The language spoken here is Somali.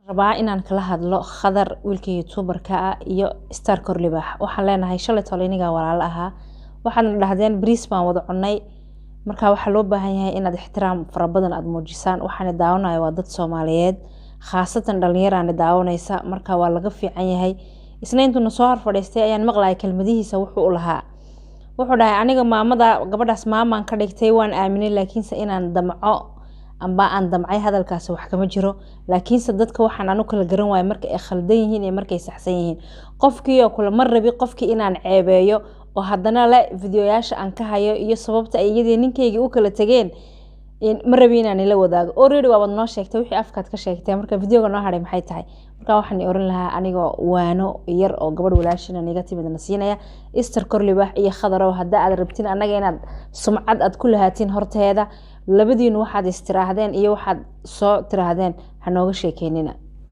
Rabaa inaan kala hadlo Khadar, wiilka youtuberka ah, iyo Star Korlibaax. Waxaan leenahay shalay tole inigaa walaalo ahaa, waxaadna dhahdeen bariis baan wada cunay. Marka waxaa loo baahan yahay inaad ixtiraam fara badan aada muujisaan. Waxaana daawanaya waa dad Soomaaliyeed, khaasatan dhalinyaraana daawanaysa. Marka waa laga fiican yahay. Isna intuuna soo hor fadhiistay ayaan maqlaya kelmadihiisa. Wuxuu u lahaa, wuxuu dhahay, aniga maamada gabadhaas maamaan ka dhigtay, waan aaminay, laakiinse inaan damco amba aan damcay hadalkaasi wax kama jiro. Laakiinse dadka waxaan anu kala garan waaya marka ay khaldan yihiin iyo markay saxsan yihiin. Qofkii oo kule ma rabi qofkii inaan ceebeeyo, oo haddana le videoyaasha aan ka hayo iyo sababta ay iyadii ninkaygii u kala tegeen ma rabi inaan ila wadaago. Already waabaad noo sheegtay wixii afkaad ka sheegtay, marka videoga noo hadhay maxay tahay? Marka waxaan oran lahaa anigoo waano yar oo gabadh walaashina niga timid na siinaya, Ister Korlibaax iyo Khadarow, hadda aad rabtiin annaga inaad sumcad aad ku lahaatiin horteeda, labadiinu waxaad istiraahdeen iyo waxaad soo tiraahdeen ha nooga sheekeynina.